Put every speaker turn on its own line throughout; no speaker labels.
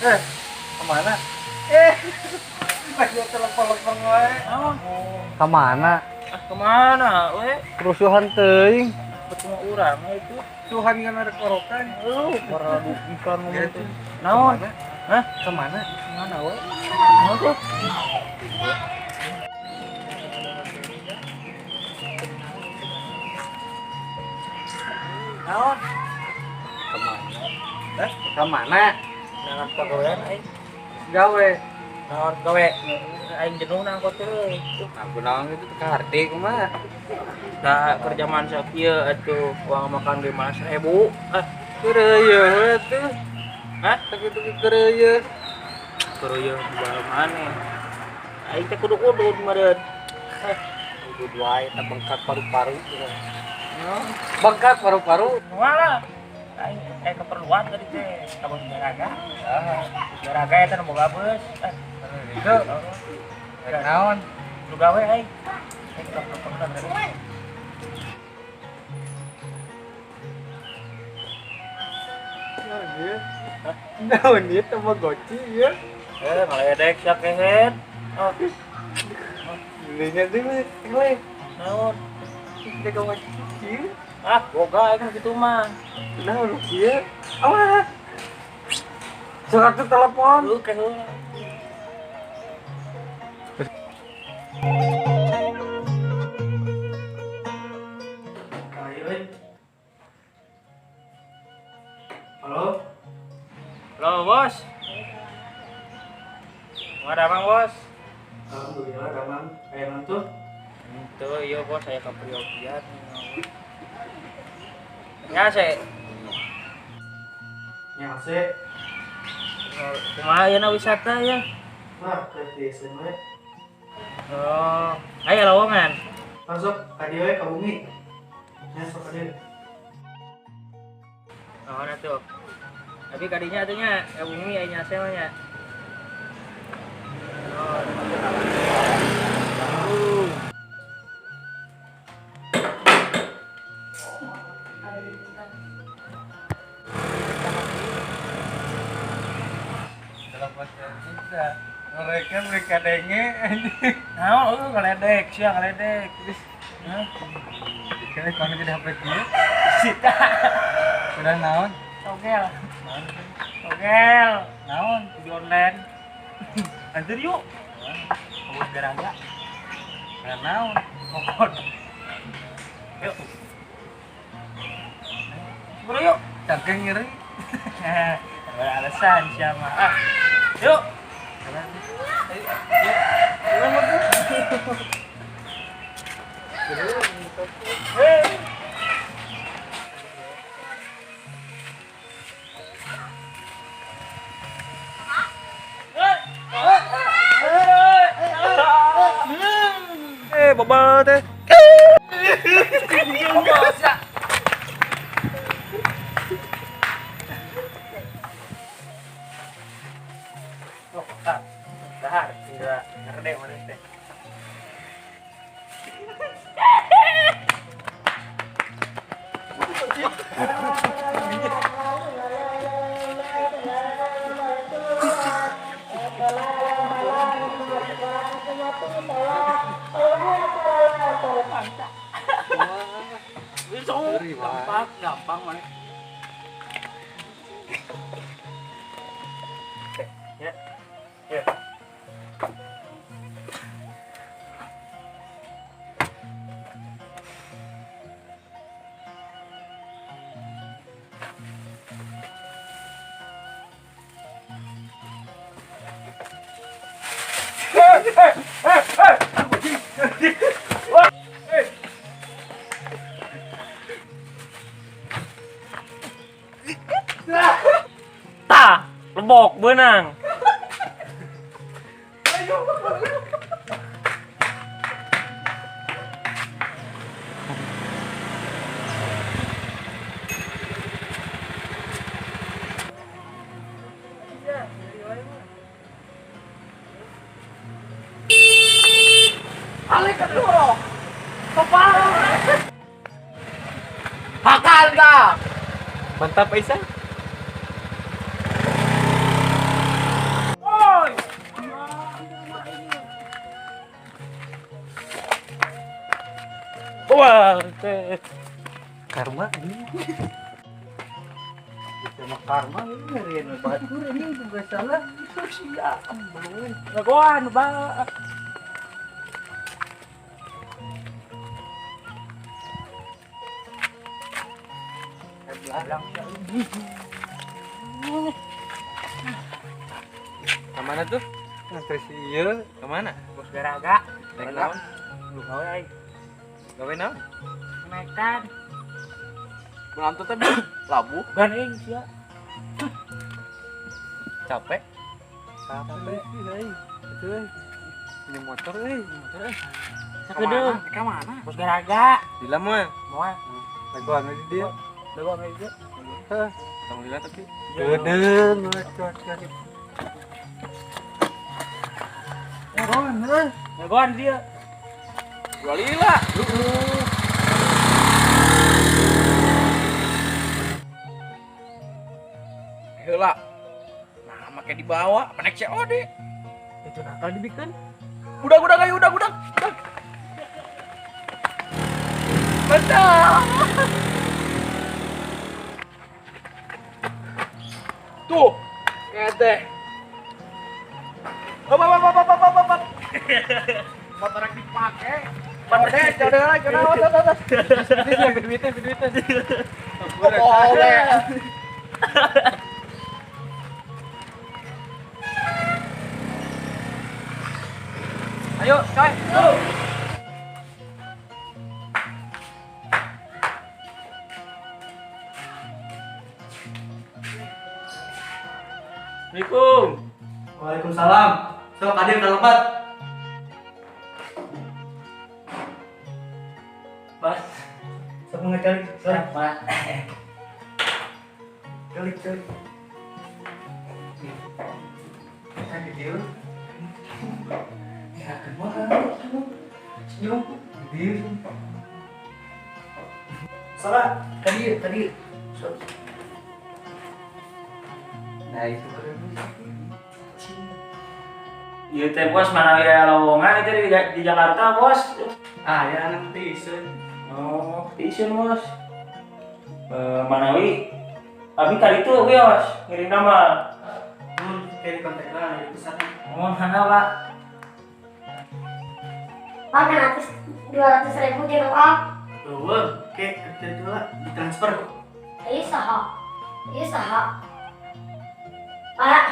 Eh, kemana? Eh, lagi telepon-telepon wae. Kemana?
Ah, kemana we?
Kerusuhan teuing.
Ketemu urang itu.
Tuhan kan ada korokan.
Lu para dukikan ngomong
Gitu.
teh. Naon? Hah?
Kemana?
Kemana we? Naon tuh? Naon?
Kemana? Eh, kemana?
Nangan pagawean aing.
Gawe.
Naon gawe? Aing jenuh nangkot teh.
Aku naon itu teu kaharti kumaha?
Da kerja man sakieu atuh uang makan 5.000. Ah,
Keureuyeun tuh.
hah?
Sakitu keureuyeun.
Keureuyeun di dalam maneh. Aing teh kudu udud meureun.
Udud wae tah bengkak paru-paru.
Naon?
Bengkak paru-paru.
Malah aing keperluan tadi teh ka Garaga.
Ah,
Garaga eta nu boga beus. Eh,
itu. Rek naon?
nu gawe aing. Aing telepon tadi.
Naon ieu Tamagotchi ya?
Eh, ngaledek sia kehed. Oh,
Belinya tuh le.
naon?
Tamagotchi.
Ah, boga aing kitu mah.
Naon kieu? Awas. Surat tuh telepon.
Lu keheula.
Ayo, eh. Halo,
Halo, Bos. Nggak ada Bang, Bos.
alhamdulillah damang. Kayak nonton.
Itu, iya Bos, saya ke Priogian. Ya, saya
Nyase.
kumaha ya wisata ya?
Wah, ke SMA.
Oh, ayo lowongan.
Masuk, ka dieu we ka bumi. Nya sok ka dieu.
Oh, nah tuh. Tapi kadinya atuh nya, ya bumi aya nyase mah nya. Oh.
Telepon kita. Mereka mereka denge.
Nah, lu ngeledek, sia ngeledek. Hah?
Kira kalau jadi HP kieu,
Sita.
udah naon?
Togel. Togel.
Naon?
Di online. Anjir yuk. Kamu garaga.
Udah naon?
Kokon. Yuk. Bro yuk.
Cangkeng nyeri.
Ada alasan siapa? Ah. Yuk. Hei.
Eh, baba teh.
Loh, ah. Dahar, enggak ngerti mana teh. Gampang, gampang mana. Ya. Ya. Tah, lebok benang. Makan ka.
Mantap Aisyah.
Oi.
Wah, teh.
Karma ini. Sama karma ini ngerian batur ini juga salah. Sia ambon.
Laguan ba.
Kemana tuh? Nganter si ieu kemana?
Bos garaga.
Naik naon?
Lu gawe aing.
Gawe naon?
Naikan.
Berantu teh labuh.
Garing sia.
Capek.
Capek sih euy. Itu euy.
Punya motor euy, motor euy.
Sakedeung.
Ka mana?
Bos garaga.
Lila mah.
Moal.
Laguan aja dia.
Laguan aja.
Heh.
Alhamdulillah tapi.
Geudeung Laguan euy.
Laguan dia.
Dua lila. Heula. Nah, make dibawa, apa naik COD?
Itu nakal dibikin.
Udah, ayo udah. Udah. Mantap. Tuh, ngete. Hop, hop, hop, hop, hop, hop, hop. Motor yang dipakai. COD, COD lah, COD, COD.
Ini duitnya, duitnya.
Boleh. Ayo, coy.
Assalamualaikum.
Waalaikumsalam. Sok hadir ka lebat.
Bos.
Sok ngecalik. Sok.
Pak.
Calik, calik. Saya video. Ya, kumaha? Senyum. Video. Salah, tadi. Sok.
Nah, itu keren.
Ieu teh bos mana aya lowongan itu di Jakarta, bos.
Ah, ya nanti isun.
Oh, isun, bos. Manawi abi kali itu bos ngirim nama.
Kirim kontak lah, ya pesan.
Oh, mana, Pak?
Pak, 200.000 di up.
Eueuh, oke, kerja dulu lah, ditransfer.
Ieu saha? Ieu saha? Pak.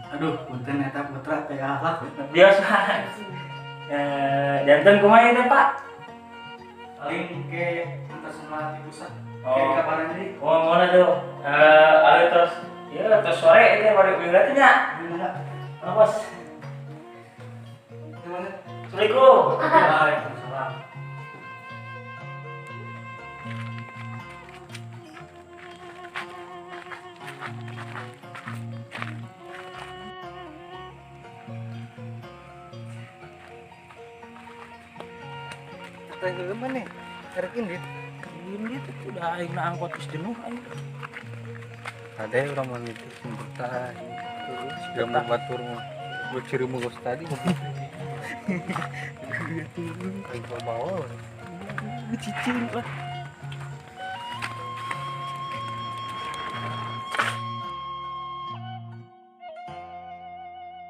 Aduh, punten eta putra teh akhlak.
Biasa. Janten kumaha teh, Pak?
Paling ke antar sama di pusat.
Oh.
Kayak kabaran deui.
Oh, ngono tuh. Ayo terus ya terus sore itu baru udah teh nya.
Gimana?
Mana, Bos?
Gimana?
Assalamualaikum.
Waalaikumsalam.
Teh heula maneh? Erek indit.
Indit itu udah aing na angkot geus jenuh aing.
Ada urang mah itu betah. Siga batur mah. Gua ciri geus tadi. Aing bawa.
Cicing lah.